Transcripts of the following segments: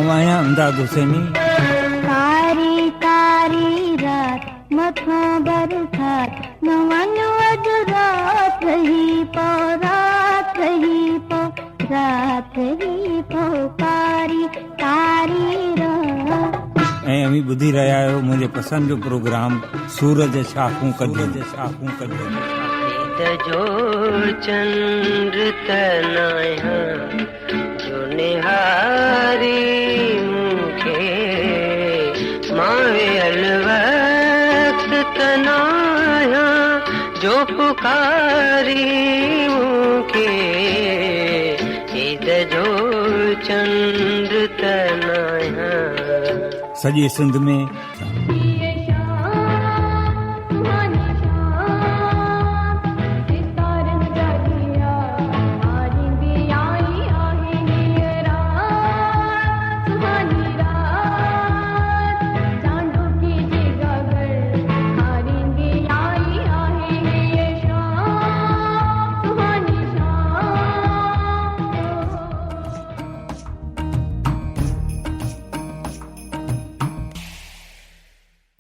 آئون آهيان امداد حسيني. ڪاري ڪاري رات مٿان برسات نه وڃ اڄ رات رهي پئو رات رهي پئو رات رهي پئو ڪاري ڪاري رات. ۽ اوهين ٻڌي رهيا آهيو منهنجي پسند جو پروگرام سورج شاخون ڪڍيون. عيد جو چنڊ ته ناهيان جو نهاري مون کي مان ويل وقت ته ناهيان جو پڪاري مون کي عيد جو چنڊ ته ناهيان. سڄي سنڌ ۾.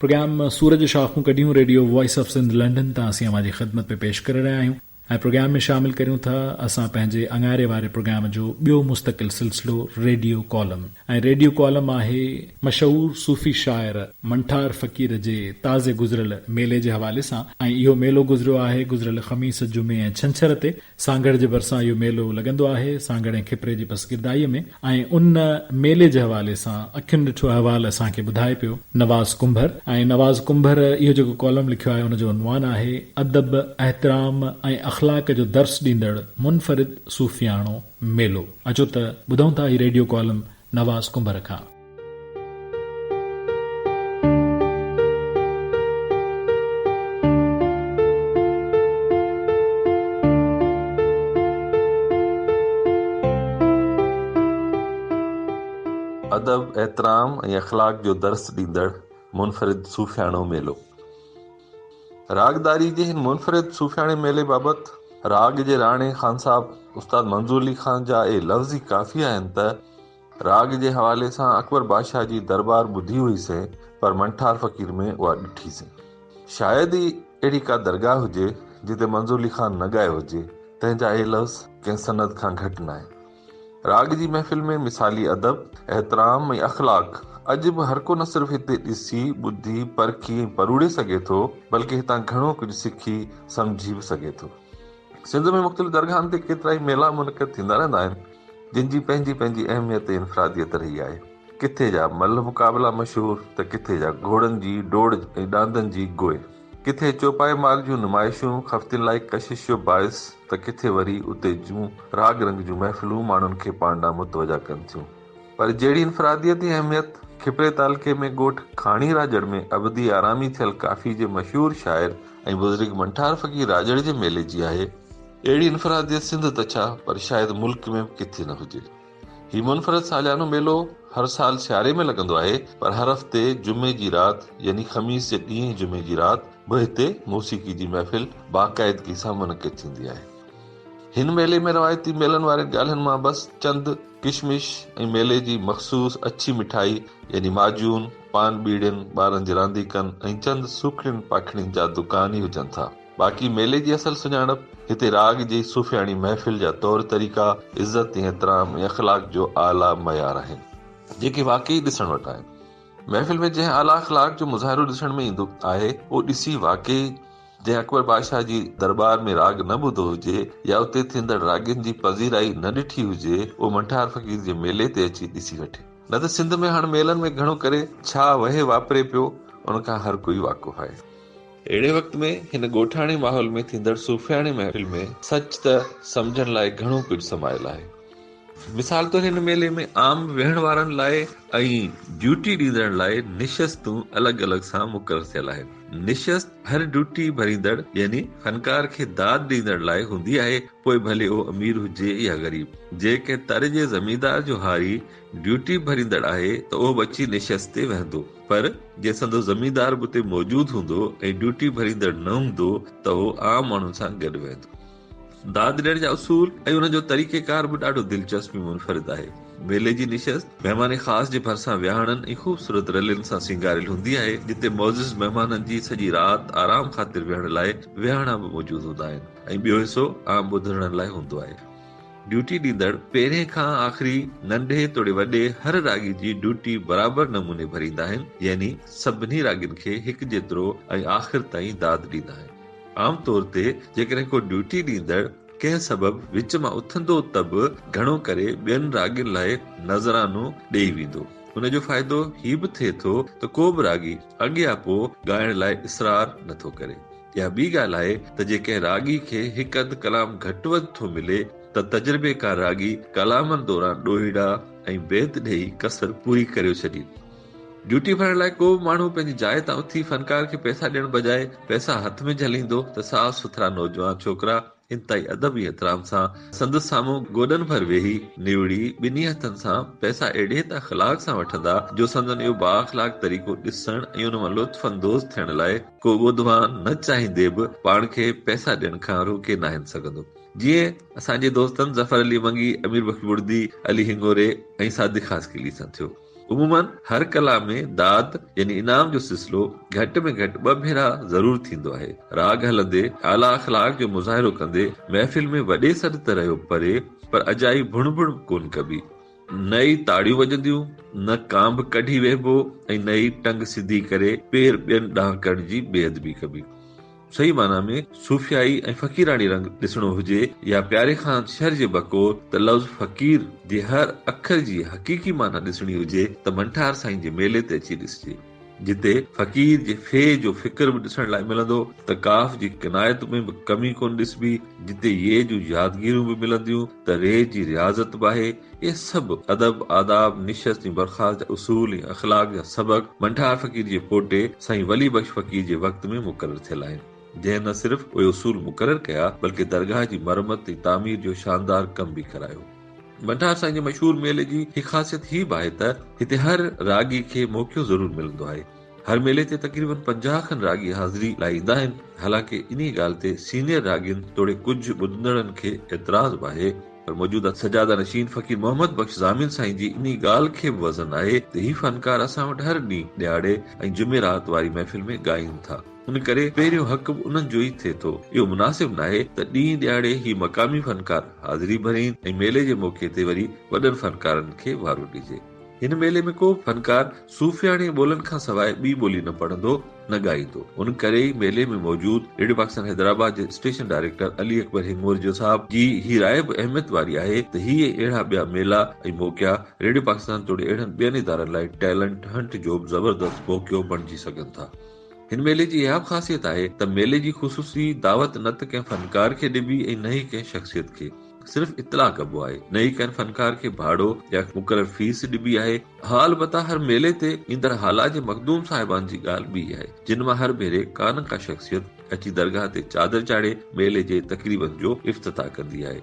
پروگرام سورج شاخون ڪڍيون radio voice of Sindh London تان اسين اوهان جي خدمت ۾ پيش ڪري رهيا آهيون ۽ پروگرام ۾ شامل ڪريون ٿا اسان پنهنجي اڱاري واري پروگرام جو ٻيو مستقل سلسلو ريڊيو ڪالم ۽ ريڊيو ڪالم آهي مشهور صوفي شاعر منٺار فقير جي تازي گذريل ميلي جي حوالي سان ۽ اهو ميلو گذريو آهي گذريل خميس جمعي ۽ ڇنڇر تي سانگهڙ جي ڀرسان اهو ميلو لڳندو آهي سانگهڙ ۽ کپري جي پسگردائيء ۾ ۽ ان ميلي جي حوالي سان اکين ڏٺو احوال اسان کي ٻڌائي پيو نواز ڪنڀر ۽ نواز ڪنڀر اهو جيڪو ڪالم لکيو آهي ان جو عنوان آهي ادب، احترام ۽ اخلاق جو درس ڏيندڙ منفرد صوفياڻو ميلو اچو ته ٻڌون ٿا هي ريڊيو ڪالم نواز ڪنڀر کان. ادب، احترام ۽ اخلاق جو درس ڏيندڙ منفرد صوفياڻو ميلو. راڳداري جي هن منفرد صوفياڻي ميلي بابت راڳ جي راڻي خانصاحب استاد منظور علي خان جا اهي لفظ ئي ڪافي آهن ته. راڳ جي حوالي سان اڪبر بادشاهه جي درٻار ٻڌي هئي سين پر منٺار فقير ۾ اها ڏٺي سين. شايد ئي اهڙي ڪا درگاهه هجي جتي منظور علي خان نه ڳايو هجي، تنهن جا اهي لفظ ڪنهن سند کان گهٽ ناهن. راڳ جي محفل ۾ مثالي ادب، احترام ۽ اخلاق اڄ به هرڪو نه صرف هتي ڏسي، ٻڌي، پرکي ۽ پروڙي سگهي ٿو بلڪه هتان گهڻو ڪجهه سکي، سمجهي به سگهي ٿو. سنڌ ۾ مختلف درگاهن تي ڪيترائي ميلا منعقد ٿيندا رهندا آهن، جن جي پنهنجي پنهنجي اهميت ۽ انفراديت رهي آهي. ڪٿي جا ملهه مقابلا مشهور ته ڪٿي جا گهوڙن جي ڊوڙ ۽ ڏاندن جي گوء. ڪٿي چوپائي مال جون نمائشون خفتين لاء ڪشش جو باعث ته ڪٿي وري اتي جون راڳ رنگ جون محفلون ماڻهن کي پاڻ ڏانهن متوجه ڪن ٿيون. پر جهڙي انفراديت ۽ اهميت کپري تعلقي ۾ ڳوٺ کاڻي راڄڙ ۾ ابدي آرامي ٿيل ڪافي جي مشهور شاعر ۽ بزرگ منٺار فقير راڄڙ جي ميلي جي آهي، اهڙي انفراديت سنڌ ته ڇا پر شايد ملڪ ۾ به ڪٿي نه هجي. هي منفرد ساليانو ميلو هر سال سياري ۾ لڳندو آهي پر هر هفتي جمعي جي رات يعني خميس جي ڏينهن جمعي جي رات به هتي موسيقي جي محفل باقاعدگي سان منعقد ٿيندي آهي. هن ميلي ۾ روايتي ميلن وارين ڳالهين مان بس چند ڪشمش ۽ ميلي جي مخصوص اڇي مٺائي يعني معجون، پان ٻيڙين، ٻارن جي رانديڪن ۽ چند سوکڙين پاکڙين جا دڪان ئي هجن ٿا. باقي ميلي جي اصل سڃاڻپ هتي راڳ جي صوفياڻي محفل جا طور طريقا، عزت ۽ احترام ۽ اخلاق جو اعليٰ معيار آهن. جيڪي واقعي ڏسڻ وٽ آهن. محفل ۾ جنهن اعليٰ اخلاق جو مظاهرو ڏسڻ ۾ ايندو آهي، اهو ڏسي واقعي جنهن اڪبر بادشاهه جي درٻار ۾ راڳ نه ٻڌو هجي يا اتي ٿيندڙ راڳين جي پذيرائي نه ڏٺي هجي، اهو منٺار فقير جي ميلي تي اچي ڏسي وٺي. نه ته سنڌ ۾ هاڻ ميلن ۾ گهڻو ڪري ڇا وهي واپري پيو، ان کان هر ڪوئي واقف آهي. اهڙي وقت ۾ هن ڳوٺاڻي ماحول ۾ ٿيندڙ صوفياڻي محفل ۾ سچ ته سمجهڻ لاء گهڻو ڪجهه سمايل آهي. مثال طور هن ميلي ۾ عام ويهڻ وارن لاء ۽ ڊيوٽي ڏيندڙن لاء نشستون الڳ الڳ سان مقرر ٿيل آهن. نشست هر ڊيوٽي ڀريندڙ يعني فنڪار کي داد ڏيندڙ لاء هوندي آهي پوء ڀلي اهو امير هجي يا غريب. جي ڪنهن تر جي زميندار جو هاري ڊيوٽي ڀريندڙ آهي ته اهو به اچي نشست تي ويهندو پر جي سندس زميندار به اتي موجود هوندو ۽ ڊيوٽي ڀريندڙ نه هوندو ته اهو عام ماڻهن سان گڏ ويهندو. داد ڏيڻ جا اصول ۽ ان جو طريقيڪار به ڏاڍو دلچسپ ۽ منفرد آهي. ميلي جي نشست مهمان خاص جي ڀرسان ويهاڻن ۽ خوبصورت رلين سان سينگاريل هوندي آهي، جتي معزز مهمانن جي سڄي رات آرام خاطر ويهڻ لاء ويهاڻا به موجود هوندا آهن ۽ ٻيو حصو عام ٻڌندڙن لاء هوندو آهي. ڊيوٽي ڏيندڙ پهرين کان آخري ننڍي توڙي وڏي هر راڳي جي ڊيوٽي برابر نموني ڀريندا آهن، يعني سڀني راڳين کي هڪجيترو ۽ آخر تائين داد ڏيندا آهن. عام طور تي جيڪڏهن ڪو ڊيوٽي ڏيندڙ ڪنهن سبب وچ مان اٿندو ته به گهڻو ڪري ٻين راڳين لاء نذرانو ڏيئي ويندو. ان جو فائدو هي به ٿئي ٿو ته ڪو به راڳي اڳ يا پوء ڳائڻ لاء اصرار نه ٿو ڪري. اها ٻي ڳالهه آهي ته جي ڪنهن راڳي کي هڪ اڌ ڪلام گهٽ وڌ ٿو ملي ته تجربيڪار راڳي ڪلامن دوران ڏوهيڙا ۽ بيت ڏيئي ڪسر پوري ڪريو ڇڏين. ڊيوٽي ڀرڻ لاء ڪو به ماڻهو پنهنجي جاء تان اٿي فنڪار کي پئسا ڏيڻ بجاء پئسا هٿ ۾ جهليندو ته صاف سٿرا نوجوان ڇوڪرا انتهائي ادب ۽ احترام سان سندس سامهون گوڏن ڀر ويهي نوڙي ٻنهي هٿن سان پئسا اهڙي ته اخلاق سان وٺندا جو سندن اهو بااخلاق طريقو ڏسڻ ۽ ان مان لطف اندوز ٿيڻ لاء ڪو ٻڌوان نه چاهيندي به پاڻ کي پئسا ڏيڻ کان روڪي ناهن سگهندو. جيئن اسان جي دوستن ظفر علي منگي، امير بخش بڙدي، علي هنڱوري ۽ صادق خاصخيلي سان ٿيو. عموماً هر ڪلا ۾ داد يعني انعام جو سلسلو گهٽ ۾ گهٽ ٻه ڀيرا ضرور ٿيندو آهي. راڳ هلندي، اعليٰ اخلاق جو مظاهرو ڪندي، محفل ۾ وڏي سڏ ته رهيو پري، پر اجائي ڀڻ ڀڻ به ڪونه ڪبي. نه ئي تاڙيون وڄنديون، نه ڪانڀ ڪڍي ويهبو ۽ نه ئي ٽنگ سڌي ڪري پير ٻين ڏانهن ڪرڻ جي بي ادبي ڪبي. صحيح معنيٰ ۾ صوفيائي ۽ فقيراڻي رنگ ڏسڻو هجي يا پياري خان شر جي بقول ته لفظ فقير جي هر اکر جي حقيقي معنيٰ ڏسڻي هجي ته منٺار سائين جي ميلي تي اچي ڏسجي جتي فقير جي في جو فڪر به ڏسڻ لاء ملندو ته ڪاف جي ڪنايت ۾ به ڪمي ڪونه ڏسبي جتي يي جون يادگيريون به ملنديون ته ري جي رياضت به آهي. اهي سڀ ادب، آداب، نشست ۽ برخاست جا اصول ۽ اخلاق جا سبق منٺار فقير جي پوٽي سائين ولي بخش فقير جي وقت ۾ مقرر ٿيل آهن. جنهن نه صرف اهي اصول مقرر ڪيا بلڪه درگاهه جي مرمت ۽ تعمير جو شاندار ڪم به ڪرايو. منٺار سائين جي مشهور ميلي جي هڪ خاصيت هي به آهي ته هتي هر راڳي کي موقعو ضرور ملندو آهي. هر ميلي تي تقريبن 50 کن راڳي حاضري لاء ايندا آهن، حالانڪه انهي ڳالهه تي سينيئر راڳين توڙي ڪجهه ٻڌندڙن کي اعتراض به آهي، پر موجوده سجاده نشين فقير محمد بخش ضامن سائين جي انهي ڳالهه کي به وزن آهي ته هي فنڪار اسان وٽ هر ڏينهن ڏهاڙي ۽ جمعي رات واري محفل ۾ ڳائين ٿا، ان ڪري پهريون حق به انهن جو ئي ٿئي ٿو، اهو مناسب ناهي ته ڏينهن ڏهاڙي هي مقامي فنڪار حاضري ڀرين ۽ ميلي جي موقعي تي وري وڏن فنڪارن کي وارو ڏجي. هن ميلي ۾ ڪو به فنڪار صوفياڻي ٻولن کان سواء ٻي ٻولي نه پڙهندو نه ڳائيندو. ان ڪري ئي ميلي ۾ موجود ريڊيو پاڪستان حيدرآباد جي اسٽيشن ڊائريڪٽر علي اڪبر هنڱورجو صاحب جي هي راء به اهميت واري آهي ته هي ۽ اهڙا ٻيا ميلا ۽ موقعا ريڊيو پاڪستان توڙي اهڙن ٻين ادارن لاء ٽيلنٽ هنٽ جو به زبردست موقعو بڻجي سگهن ٿا. هن ميلي جي اها به خاصيت آهي ته ميلي جي خصوصي دعوت نه ته ڪنهن فنڪار کي ڏبي ۽ نه ئي ڪنهن شخصيت کي. صرف اطلاع ڪبو آهي، نه ئي ڪنهن فنڪار کي ڀاڙو يا مقرر فيس ڏبي آهي. ها البته هر ميلي تي ايندڙ هالا جي مخدوم صاحبان جي ڳالهه ٻي آهي، جن مان هر ڀيري ڪا نه ڪا شخصيت اچي درگاهه تي چادر چاڙهي ميلي جي تقريبن جو افتتاح ڪندي آهي.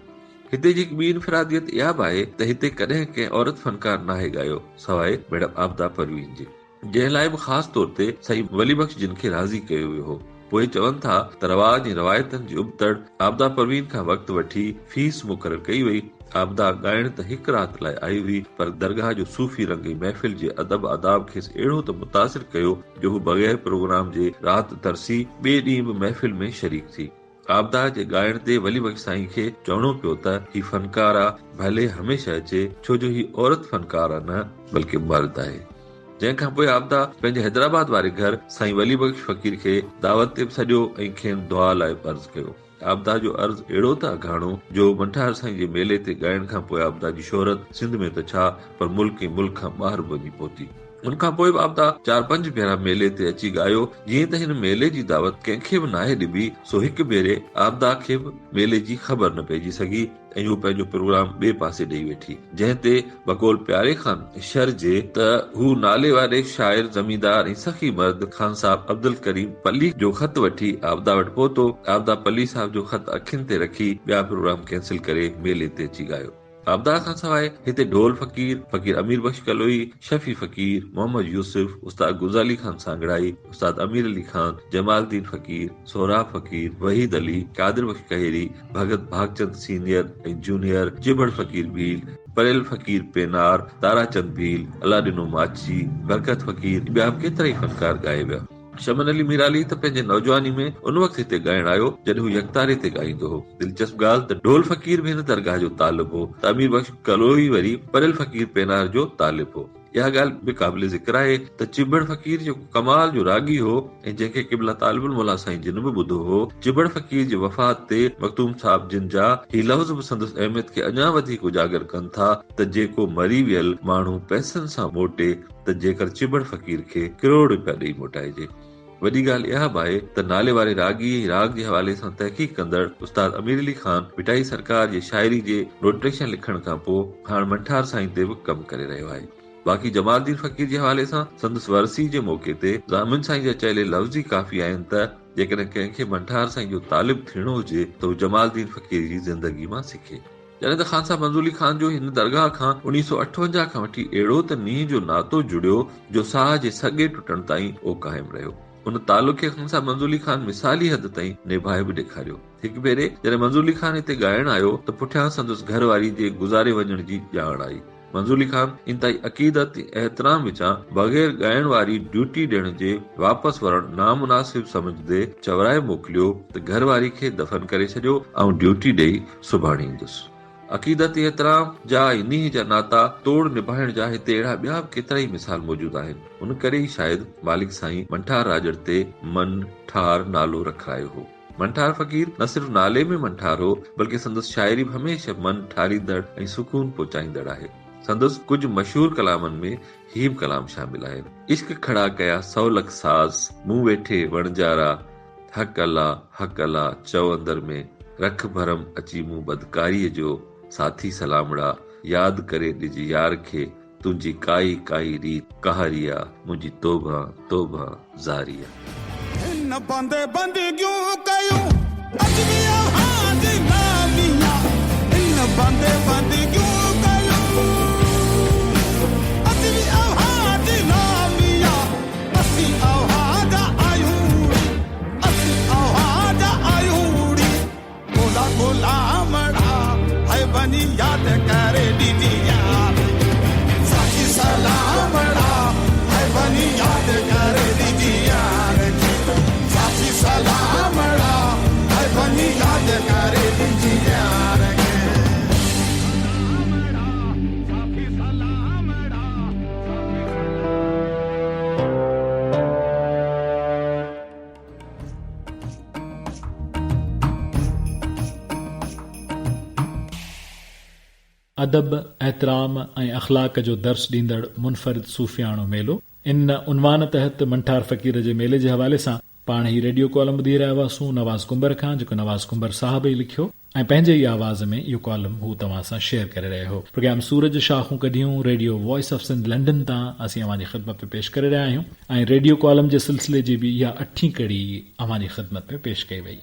هتي جي هڪ ٻي انفراديت اها به آهي ته هتي ڪڏهن ڪنهن عورت فنڪار ناهي ڳايو، سواء ميڊم عابده پروين جي. جنهن لاء به خاص طور تي سائين ولي بخش جن کي راضي ڪيو ويو هو. پوء چون ٿا ته رواج ۽ روايتن جي ابتڙ عابده پروين کان وقت وٺي فيس مقرر ڪئي وئي. عابده ڳائڻ ته هڪ رات لاء آئي هئي پر درگاهه جو صوفي رنگ ۽ محفل جي ادب آداب کيس اهڙو ته متاثر ڪيو جو هو بغير پروگرام جي رات ترسي ٻئي ڏينهن به محفل ۾ شريڪ ٿي. عابده جي ڳائڻ تي ولي بخش سائين کي چوڻو پيو ته هي فنڪاره ڀلي هميشه اچي ڇو جو هي عورت فنڪاره نه بلڪه مرد آهي. جنهن کان پوء عابده پنهنجي حيدرآباد واري گهر سائين ولي بخش فقير کي دعوت تي به سڏيو ۽ کين دعا لاء به عرض ڪيو. عابده جو عرض اهڙو ته اگهاڻو جو منٺار سائين جي ميلي تي ڳائڻ کان پوء عابده جي شهرت سنڌ ۾ ته ڇا پر ملڪ ۽ ملڪ کان ٻاهر به وڃي پهتي. ان کان پوء به عابده چار پنج ڀيرا ميلي تي اچي ڳايو. جيئن ته هن ميلي جي دعوت ڪنهن کي به ناهي ڏبي، سو هڪ ڀيري عابده کي به ميلي جي خبر نه پئجي سگهي ۽ هوء پنهنجو پروگرام ٻئي پاسي ڏئي ويٺي، جنهن تي بقول پياري خان شر جي ته هو نالي واري شاعر، زميندار ۽ سخي مرد خان صاحب عبدالڪريم پلي جو خط وٺي عابده وٽ پهتو. عابده پلي صاحب جو خط اکين تي رکي ٻيا پروگرام ڪينسل ڪري ميلي تي اچي ڳايو. آبدار کان سواء هتي ڍول فقير، فقير امير بخش ڪلوئي، شفيع فقير، محمد يوسف، استاد گلزالي خان سانگهڙائي، استاد امير علي خان، جمال الدين فقير، سهراب فقير، وحيد علي، قادر بخش ڪهيري، ڀڳت ڀاڳچند سينيئر ۽ جونيئر، چڀڙ فقير ڀيل، پريل فقير پينار، تاراچند ڀيل، الله ڏنو ماڇي، برڪت فقير ۽ ٻيا به ڪيترائي فنڪار ڳائي ويا. شمن علي ميرالي ته پنهنجي نوجواني ۾ ان وقت هتي ڳائڻ آيو جڏهن هو يڪتاري تي ڳائيندو هو. دلچسپ ڳالهه ته ڍول فقير به هن درگاهه جو طالب هو ته امير بخش ڪلوئي وري پريل فقير پينار جو طالب هو. اها ڳالهه به قابل ذڪر آهي ته چڀڙ فقير جيڪو ڪمال جو راڳي هو ۽ جنهن کي قبله طالب الموليٰ سائين جن به ٻڌو هو، چڀڙ فقير جي وفات تي مخدوم صاحب جن جا هي لفظ به سندس اهميت کي اڃا وڌيڪ اجاگر ڪن ٿا ته جيڪو مري ويل ماڻهو پئسن سان موٽي ته جيڪر چڀڙ فقير کي ڪروڙ رپيا ڏئي موٽائجي. وڏي ڳالهه اها به آهي ته نالي واري راڳي ۽ راڳ جي حوالي سان تحقيق ڪندڙ استاد امير علي خان ڀٽائي سرڪار جي شاعري جي نوٽيشن لکڻ کان پوء هاڻ منٺار سائين تي به ڪم ڪري رهيو آهي. باقي جمال الدين فقير جي حوالي سان سندس ورسي جي موقعي تي ضامن سائين جا چيل لفظ ئي ڪافي آهن ته جيڪڏهن ڪنهن کي منٺار سائين جو طالب ٿيڻو هجي ته هو جمال الدين فقير جي زندگي مان سکي. جڏهن ته خان صاحب منظور علي خان جو هن درگاهه کان 1958 کان وٺي اهڙو ته نينهن جو ناتو جڙيو جو ساهه جي سڳي ٽٽڻ تائين اهو قائم رهيو. ان تعلق کي خان صاحب منظور علي خان مثالي حد تائين نڀائي به ڏيکاريو. هڪ ڀيري جڏهن منظور علي خان هتي ڳائڻ آيو ته پٺيان سندس گهر واري جي گذاري وڃڻ جي ڄاڻ آئي. منظور علي خان انتهائي عقيدت ۽ احترام وچان بغير ڳائڻ واري ڊيوٽي ڏيڻ جي واپس ورڻ نامناسب سمجهندي چورائي موڪليو ته گهر واري کي دفن ڪري ڇڏيو آئون ڊيوٽي ڏئي سڀاڻي ايندس. عقيدت ۽ احترام جا ۽ نينهن جا ناتا توڙ نڀائڻ جا هتي اهڙا ٻيا به ڪيترائي مثال موجود آهن. ان ڪري ئي شايد مالڪ سائين منٺار راڄڙ تي من ٺار نالو رکرايو هو. منٺار فقير نه صرف نالي ۾ منٺار هو، بلڪه سندس شاعري به هميشه من ٺاريندڙ ۽ سڪون پهچائيندڙ آهي. سندس ڪجهه مشهور ڪلامن ۾ هي به ڪلام شامل آهن. عشق کڙا ڪيا سو لک ساز، مون ويٺي وڻجارا، حق الله حق الله چئو اندر ۾، رک ڀرم اچي مون بدڪاريء جو، ساٿي سلامڙا، ياد ڪري ڏج يار کي، تنهنجي ڪائي ڪائي ريت قهري آ منهنجي توبه توبه زاري آ. هن بندي بندگيون ڪيون اڄ به اوهان جي نامي آ هن بندي بندگيون ڪيون اڄ به اوهان جي نامي آ اسين اوهان جا آهيون ڙي اسين اوهان جا آهيون ڙي گولا غلامڙا هاء وڃي ياد ڪري ڏني يار ساٿي سلامڙا هاء وڃي ياد ڪري ڏني يار کي ساٿي سلامڙا هاء وڃي ياد ڪري ڏني يار کي سلامڙا ساٿي سلامڙا ساٿي ادب، احترام ۽ اخلاق جو درس ڏيندڙ منفرد صوفياڻو ميلو، ان عنوان تحت منٺار فقير جي ميلي جي حوالي سان پاڻ هي ريڊيو ڪالم ٻڌي رهيا هئاسون نواز ڪنڀر کان جيڪو نواز ڪنڀر صاحب ئي لکيو. ۽ پنهنجي ئي آواز ۾ اهو ڪالم هو توهان سان شيئر ڪري رهيو هو. پروگرام سورج شاخون ڪڍيون radio voice of Sindh London تان اسين اوهان جي خدمت ۾ پيش ڪري رهيا آهيون ۽ ريڊيو ڪالم جي سلسلي جي به اها اٺين ڪڙي اوهان جي خدمت ۾ پيش ڪئي وئي.